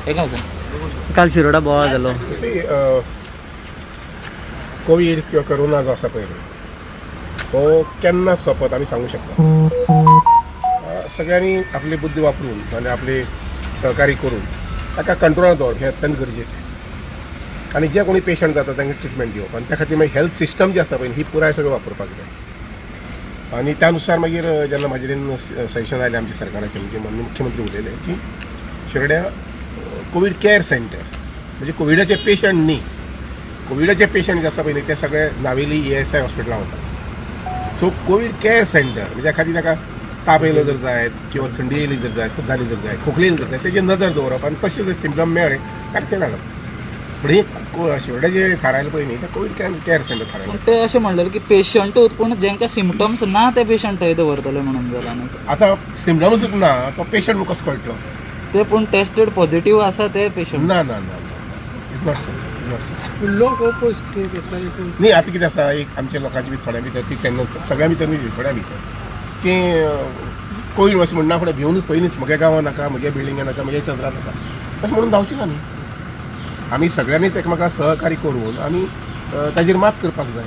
एका वचून. काल शिरोडा बोवाळ जालो. सी, कोवीड किंवा करोना जो आसा पळय हो केन्ना सोंपत आमी सांगू शकना. सगळ्यांनी आपली बुद्धी वापरून आनी आपली सहकार्य करून ताका कंट्रोलांत दवरप हें अत्यंत गरजेचें. आनी जे कोणी पेशंट जाता तांकां ट्रिटमेंट दिवप आनी त्या खातीर मागीर हेल्थ सिस्टम जी आसा पळय ही पुराय सगळें वापरपाक जाय. आनी त्या नुसार मागीर जेन्ना म्हाजे कडेन सजेशन आयलें आमच्या सरकाराचें, म्हणजे माननीय मुख्यमंत्री उलयले की शिरोड्या कोवीड कॅर सेंटर, म्हणजे कोविडाचे पेशंट न्ही, कोविडाचे पेशंट जे आसा पळय न्ही ते सगळे नावेली ईएसआय हॉस्पिटलान वतात. सो कोवीड कॅर सेंटर म्हणजे खातीर ताका ताप येयलो जर जायत किंवा थंडी येयली जर जायत, जाली जर जायत, खोकली येयली जर जायत, तेजेर नजर दवरप आनी तशें जर सिमटम मेळ्ळे ताका थंय धाडप. पूण हे शिरोड्या जे थारायलें पळय न्ही तें कोवीड कॅर सेंटर पूण थारायलें. ते अशें म्हणलेले की पेशंटूच, पूण जेंका सिमटम्स ना ते पेशंट थंय दवरतले म्हणून जाला न्हू सर. आतां सिमटम्स ना तो पेशंट कसो कळटलो? ते पूण टेस्टेड पॉझिटिव्ह आसा ते पेशंट. ना ना ना, it's not so, it's not so. लोक ओपोज करताले. न्ही, आतां कितें आसा, एक आमच्या लोकांची बी थोड्या भितर ती टेंडन्सी, सगळ्या भितर न्ही, थोड्या भितर की कोवीड अशें म्हणना फुडें भिवनूच पयलींच म्हज्या गांवां नाका, म्हज्या बिल्डिंगा नाका, म्हज्या चंद्रा नाका अशें म्हणून जावचें ना न्ही. आमी सगळ्यांनीच एकमेकांक सहकार्य करून आमी ताजेर मात करपाक जाय.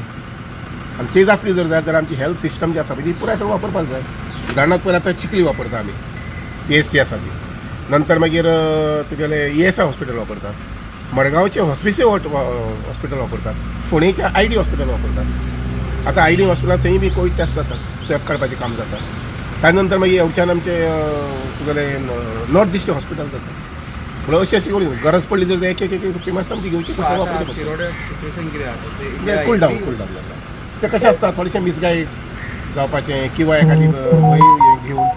आनी ते जातली जर जाय जाल्यार आमची हेल्थ सिस्टम जी आसा पळय ती पुराय सगळें वापरपाक जाय. उदाहरणार्थ पळय आतां चिखली वापरता आमी, पीएचसी आसा ती, नंतर मागीर तुगेलें ईएसआय हॉस्पिटल वापरतात, मडगांवचें हॉस्पिसियो हॉस्पिटल वापरतात, फोंडेचें आयडी हॉस्पिटल वापरतात. आतां आयडी हॉस्पिटलांत थंय बी कोवीड टेस्ट जाता, स्वॅब काडपाचें काम जाता. त्या नंतर मागीर येवच्यान आमचें तुगेलें नॉर्थ डिस्ट्रिक्ट हॉस्पिटल जाता. म्हणून अशी अशी करून गरज पडली जर एक एक एक पेमेंट आमची घेवची पडटा, वापरची पडटा. शिरोड्या सिच्युएशन कितें आसा? कूल डावन, कूल डावन जाता. तें कशें आसता, थोडेशें मिसगायड जावपाचें किंवा एखादी भंय हें घेवन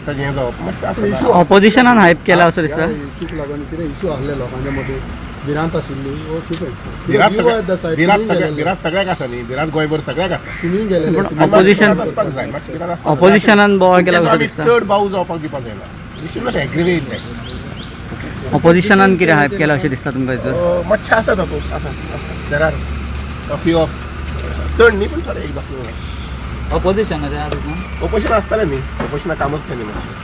ताजें हें जावप मातशें आसा. ऑपोजिशनान हायप केला असो दिसता. इशूक लागून कितें इशू आहले, लोकांच्या मदीं भिरांत आशिल्ली वो कितें? भिरांत सगळ्या, भिरांत सगळ्या, भिरांत सगळ्याक आसा न्ही, भिरांत गोंयभर सगळ्याक आसा. तुमी गेलेले. पूण तुमी ऑपोजिशन- आसपाक जाय, मातशी भिरांत आसपाक जाय. ऑपोजिशनान बोवाळ केला तेजो असो आमी दिसता. चड बाऊ जावपाक दिवपाक जायना. We should not aggravate that. ऑपोजिशनान कितें हायप केला अशें दिसता तुमकां हितून? मातशें आसा तातूंत, आसा, there are a few of, चड न्ही पूण थोडे एक दाखय. ऑपोजिशनाचें आसा तितून. ओपोजिशन आसतालें न्ही, ओपोजिशना कामच तें न्ही मातशें.